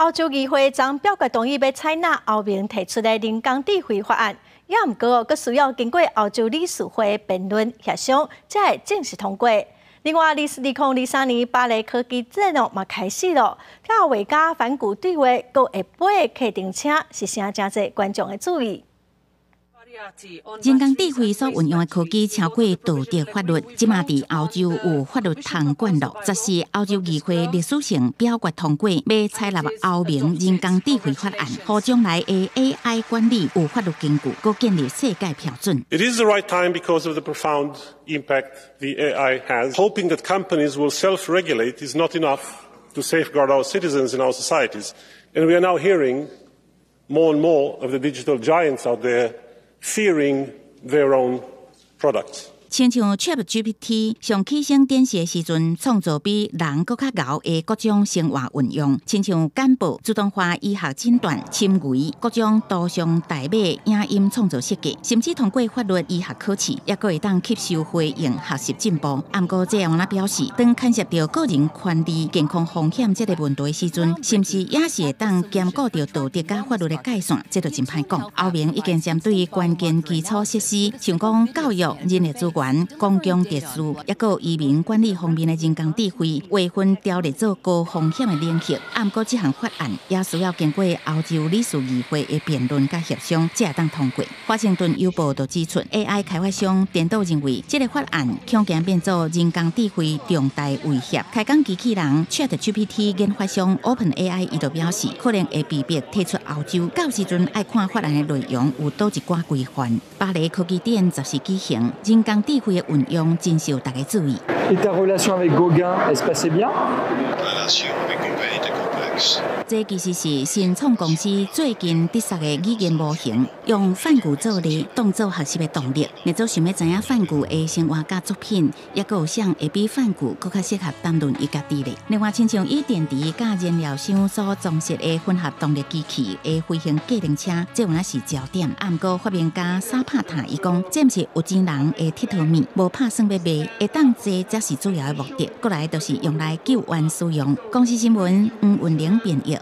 歐洲議會將表決同意欲採納歐盟提出的人工智慧法案，也毋過閣需要經過歐洲理事會辯論協商，才會正式通過。另外，2023年巴黎科技展哦嘛開始囉，佮畫家梵谷對話，閣會飛的客燈車是吸引誠濟觀眾的注意。人工智慧所運用的科技超過道德法律，這馬佇歐洲有法律通管囉。這是歐洲議會歷史性表決通過，欲採納歐盟人工智慧法案，予將來的 AI 管理有法律根據，閣建立世界標準。 It is the right time because of the profound impact the AI has. Hoping that companies will self-regulate is not enough to safeguard our citizens and our societies. And we are now hearing more and more of the digital giants out there fearing their own products. 親像 ChatGPT 上起先展示的時陣，創造比人閣較𠢕的各種生活運用，親像簡報、自動化醫學診斷、深偽、各種圖像代碼、影音創造設計，甚至通過法律醫學考試，抑閣會當吸收回應學習進步。毋過這樣表示，當牽涉著個人權利、健康風險這個問題的時陣，是毋是也是會當兼顧著道德佮法律的界線？這就真歹講。歐盟已經針對關鍵基礎設施，像講教育、人力資源、公共秩序，抑閣移民管理方面的人工智慧，劃分條列做高風險的領域。毋過這項法案也需要經過歐洲理事議會的辯論佮協商，才會當通過。華盛頓郵報就指出，AI 開發商顛倒認為，這個法案恐驚變做人工智慧重大威脅。開講機器人 ChatGPT 研發商 OpenAI 伊就表示，可能會被迫退出歐洲。到時陣愛看法案的內容有佗一寡規範。巴黎科技展十四舉行，人工智慧的運用真受大家注意。 Et ta relation avec Gauguin, elle se passait bien? 這其實是新創公司最近製作的語言模型，用梵谷做例當做學習的動力。若做想欲知影梵谷的生活佮作品，抑閣有啥會比梵谷閣較適合擔任伊家己咧。另外，親像以電池佮燃料箱所裝設的混合動力機器的飛行計程車，這有影是焦點。毋過發明家沙帕塔伊講，這毋是有錢人的𨑨迌物，無拍算欲賣，會當坐才是主要的目的。過來就是用來救援使用。公視新聞黃雲玲編譯。